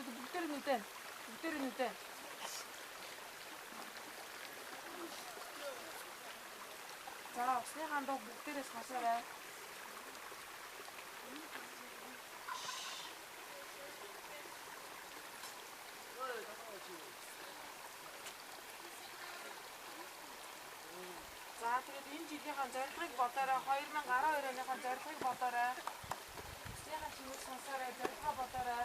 Бүгдээр нүдэн. Бүгдээр нүдэн. За, усныхаа дууг бүгдээрээ сонсоорой. За, тэгээд энэ жилийнхаа зорилгыг бодоорой. 2012 оныхаа зорилгыг бодоорой. Усныхаа чимээг сонсоорой, зорилгоо бодоорой.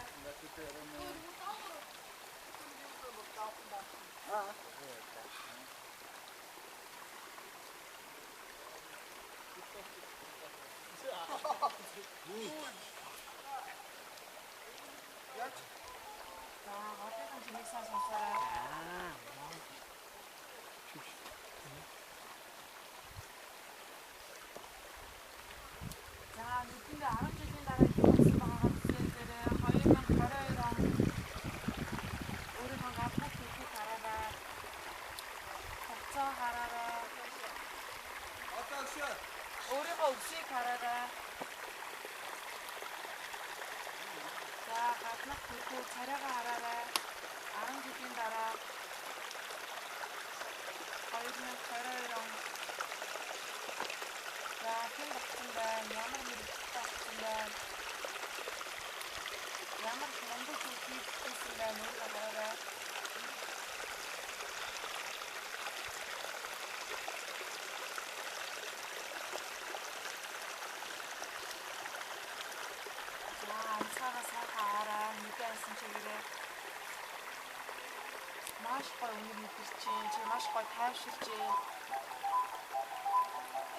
За, голынхаа чимээг сайн сонсоорой. За, нүдэндээ 10 жилийн дараа юу болсон байгаагаа төсөөлөөрэй. 2022 он өөрийнхөө гаднах зүйлийг хараарай. Хугацаа хараарай. Өөрийнхөө өвсийг хараарай. За, гаднах төрхөө царайгаа хараарай. 10 жилийн дараа 2022 он. За, хэн болсон байна? Ямар мэргэжилтэй болсон байна? Ямар мундаг зүйл хийсэн байна? Өөрийгөө хараарай. За, амьсгаагаа сайхан аваарай. Нүдээ асан чигээрээ. Маш гоё үнэр мэдэрч чинь, чи маш гоё тайвширч чинь.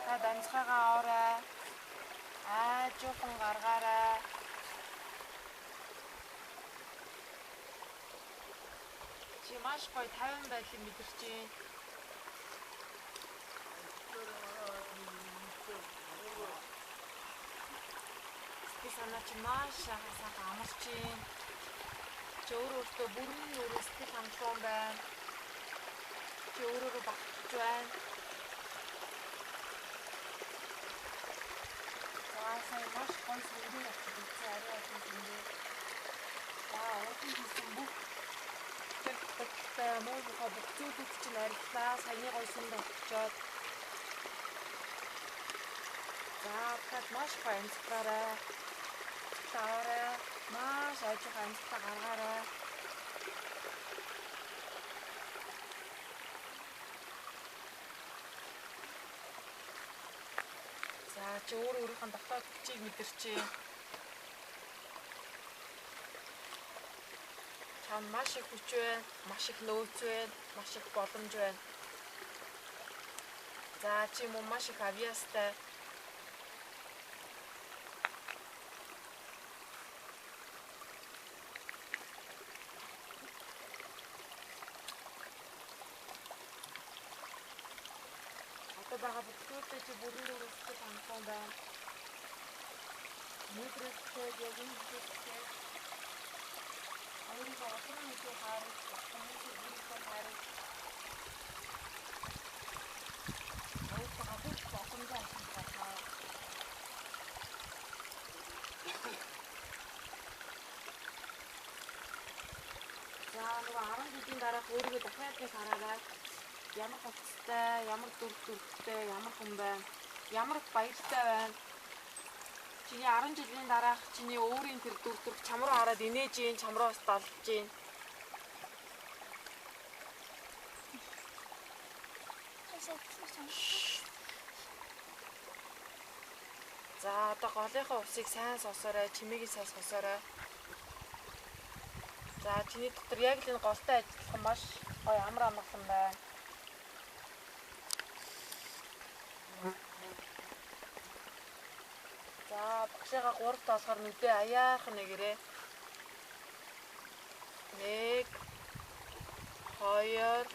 Та амьсгаагаа аваарай. Аажуухан гаргаарай. Чи маш гоё тайван байдлыг мэдэрч чинь. Сэтгэл санаа чи маш сайхан амарч чинь. Чи өөрөө өөртөө бүрэн өөрөө сэтгэл хангалуун байна. Чи өөрөөрөө багтж байна. За, сая маш гоё сүнгээр очиж үзсэн, ариун олон сүнгээр. За, уулын хийсэн бүх тэр бодолтой муу мухай бүх зүйлүүд чинь ариллаа. Саяны гоё сүнд очиод. За, дахиад маш гоё амьсгаарай. Аваарай. Маш ажиг амьсгаа гаргаарай. За, чи өөрөө өөрийнхөө дотоод хүчийг мэдэрчээ. Чам маш их хүч байна, маш их нөөц байна, маш их боломж байна. За, чи мөн маш их авьяастай. Одоо байгаа бүх зүйлээ чи бүрэн дүүрэн сэтгэл хангалуун байна. Мэдрэлтэй яг энэ зүйлтэй өөрийгөө олон нийтийн харж, хүмүүсийг бүрэн харж, өөрийгөө бүх боломжоо ашиглах болно. За, нөгөө 10 жилийн дараах өөрийгөө дахиад нэг хараарай. Ямар хувцастай, ямар дүр төрхтэй, ямар хүн байна, ямар баяртай байна. Чиний 10 жилийн дараах чиний өөрийн тэр дүр төрх чам руу хараад инээж гин, чам руу бас далж гин. За, одоо голынхоо усыг сайн сонсоорой, чимээгийг сайн сонсоорой. За, чиний дотор яг л энэ голтой ажиллах маш гоё амар амгалан байна. За, багшаагаа 3 тоосгоор нүдээ аяахан нэгэрээ. 1 2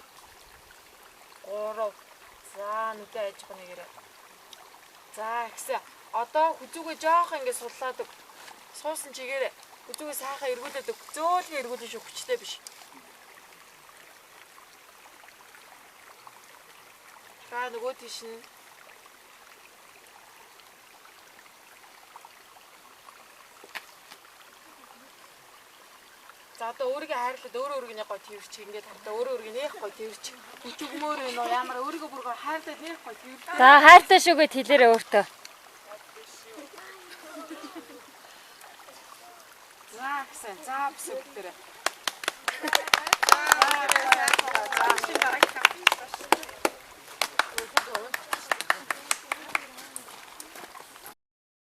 3. За, нүдээ айж байгаа нэгэрээ. За, ихсэн. Одоо хүзүүгээ жоохон ингэ суллаад өг. Суусан чигээрээ хүзүүгээ сайхан эргүүлээд өг. Зөөлхөн эргүүлэн шүү, хүчтэй биш. За, нөгөө тийш нь. За, одоо өөрийгөө хайрлаад, өөрөө өөрийгөө нэг гоё тэрч, ингээд хардаа өөрөө өөрийгөө нэх гоё тэрч. Хүч өгмөр юм уу, ямар өөрийгөө бүр гоё хайрлаад нэх гоё тэрч. За, хайртай шүүгээ хэлээрээ өөртөө. За гэсэн. За гэсэн бүгдээрээ. За.